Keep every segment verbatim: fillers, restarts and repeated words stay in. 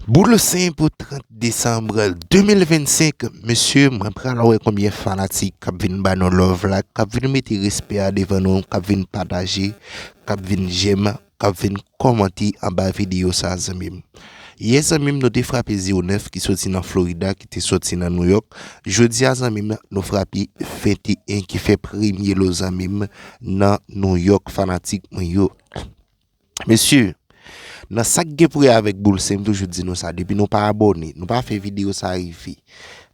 Boul sen pou trant desanm de mil vennsenk, mesye, mwen pral wè konbyen fanatik k ap vin ba nou love la, k ap vin mete respè a devan nou, k ap vin pataje, k ap vin j'aime, k ap vin kòmante anba videyo sa, zanmi m. Yè, zanmi m, nou te frape zewo nèf ki soti nan Florida, ki te soti nan New York. Jodi a, zanmi m, nou frape venteyen ki fè premye lo, zanmi m, nan New York, fanatik mwen yo. Mesye, nan sa k gen pou wè avèk boul sen, m toujou di nou sa, depi nou pa abòne, nou pa fè videyo sa rive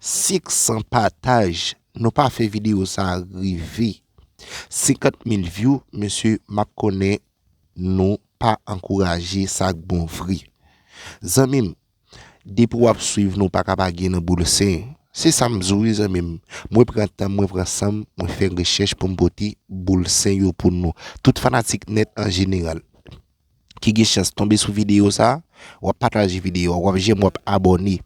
senk san pataj, nou pa fè videyo sa rive senkant mil view, mesye, m ap konnen nou pa ankouraje sa k bon vre. Zanmi m, depi w ap swiv nou, pa ka pa gen nan boul sen. Se sa m di w wi, zanmi m. Mwen pran tan m, mwen pran san m, mwen fè rechèch pou m pote boul sen yo pou nou. Tout fanatik nèt an jeneral ki gen chans tonbe sou videyo sa, w ap pataje videyo a, w ap j'aime, w ap abòne.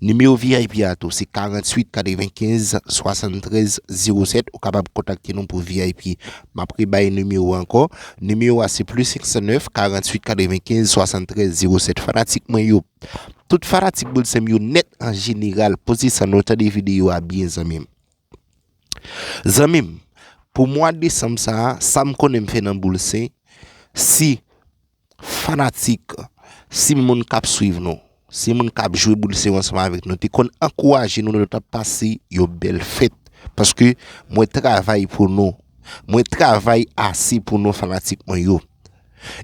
Nimewo V I P a tou, se karanntuit katrevenkenz swasanntrèz zewo sèt. Ou kapab kontakte nou pou V I P. M ap rebay nimewo a ankò. Nimewo a se plis senk san nèf, karanntuit katrevenkenz swasanntrèz zewo sèt. Fanatik mwen yo, tout fanatik boul sen m yo nèt an jeneral, poze san nou, tande videyo a byen, zanmi m. Zanmi m, pou mwa desanm sa a, sa m konnen m fè nan boul sen, si fanatik, si moun k ap swiv nou, si moun k ap jwe boul sen yo ansanm avèk nou, te konn ankouraje nou, nou t ap pase yon bèl fèt. Paske mwen travay pou nou. Mwen travay ase pou nou, fanatik mwen yo.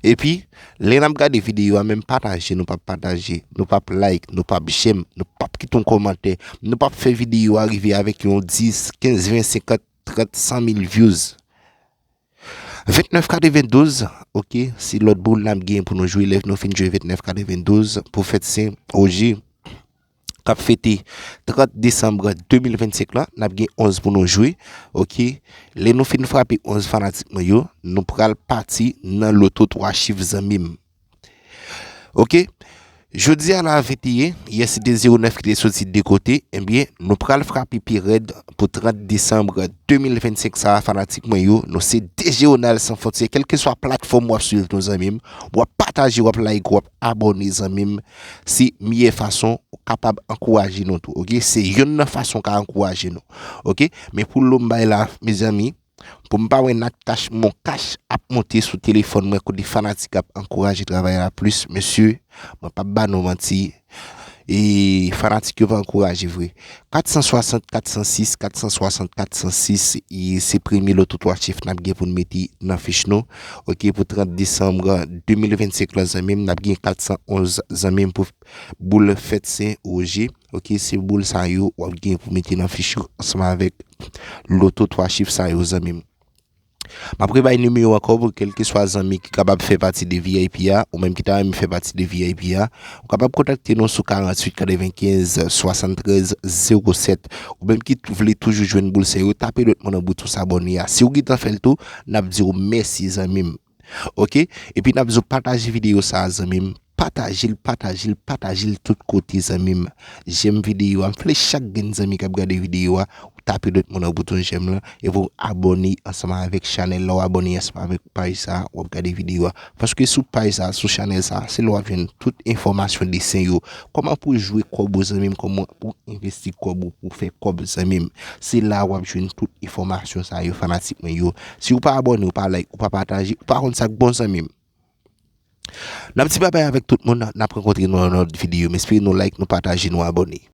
Epi, lè n ap gade videyo a, menm pataje, nou p ap pataje, nou p ap like, nou p ap j'aime, nou p ap kite yon kòmantè, nou p ap fè videyo a rive avèk yon dis, kenz, ven, senkant, trant, san mil views. Ventnèf katrevendouz, oke, se lòt boul n ap gen pou nou jwe lè nou fin jwe ventnèf katrevendouz pou fèt sen Oje k ap fete trant desanm de mil vennsenk la, n ap gen onz pou nou jwe, oke. Lè nou fin frape onz, fanatik mwen yo, nou pral pati nan loto twa chif, zanmi m. Oke. Jodi a la, venteyen, yè se te zewo nèf ki te soti de kote, ebyen, nou pral frape pi rèd pou trant desanm de mil vennsenk sa a, fanatik mwen yo. Nou se Dejeonal San Fwontyè, kèlkeswa platfòm w ap swiv nou, zanmi m, w ap pataje, w ap like, w ap abòne, zanmi m, se meyè fason ou kapab ankouraje nou tou, oke? Se yonn nan fason w ka ankouraje nou, oke? Men pou lo m bay la, mezanmi, pou m pa wè Natcash Moncash ap monte sou telefòn mwen kote fanatik ap ankouraje travay la plis, mesye, mwen p ap ba nou manti. E fanatik yo pa ankouraje vre. Kat san swasant, kat san sis, kat san swasant, kat san sis, e se premye loto twa chif n ap gen pou n mete nan fich nou. Oke, pou trant desanm de mil vennsenk la, zanmi m, n ap gen kat san onz, zanmi m, pou boul fèt sen Oje. Oke, se boul sa yo w ap gen pou mete nan fich ou ansanm avèk loto twa chif sa yo, zanmi m. M ap rebay nimewo ankò pou kèlkeswa zanmi ki kapab fè pati de V I P a, ou menm ki ta renmen fè pati de V I P a, ou kapab kontakte nou sou karanntuit katrevenkenz swasanntrèz zewo sèt. Ou menm ki t-, vle toujou jwenn boul sen yo, tape dwèt mwen nan bouton sabòne a. Si w gentan fè l tou, n ap di w mèsi, zanmi m. Oke? Epi n ap di w pataje videyo sa a, zanmi m. Pataje l, pataje l, pataje l tout kote, zanmi m. J'aime videyo a. M vle chak grenn zanmi k ap gade videyo a, ou tape dwèt mwen nan bouton j'aime lan, epi w abòne ansanm avèk chanèl la, w abòne ansanm avèk paj sa a, w ap gade videyo a. Paske sou paj sa a, sou chanèl sa a, se la w ap jwenn tout enfòmasyon de sen yo. Kòman pou jwe kòb ou, zanmi m, kòman pou envesti kòb ou, pou fè kòb, zanmi m. Se la w ap jwenn tout enfòmasyon sa yo, fanatik mwen yo. Si w pa abòne, w pa like, w pa pataje, w pa konn sa k bon, zanmi m. N ap di babay avèk tout moun, n ap rankontre nou nan lòt videyo. M espere nou like, nou pataje, nou abòne.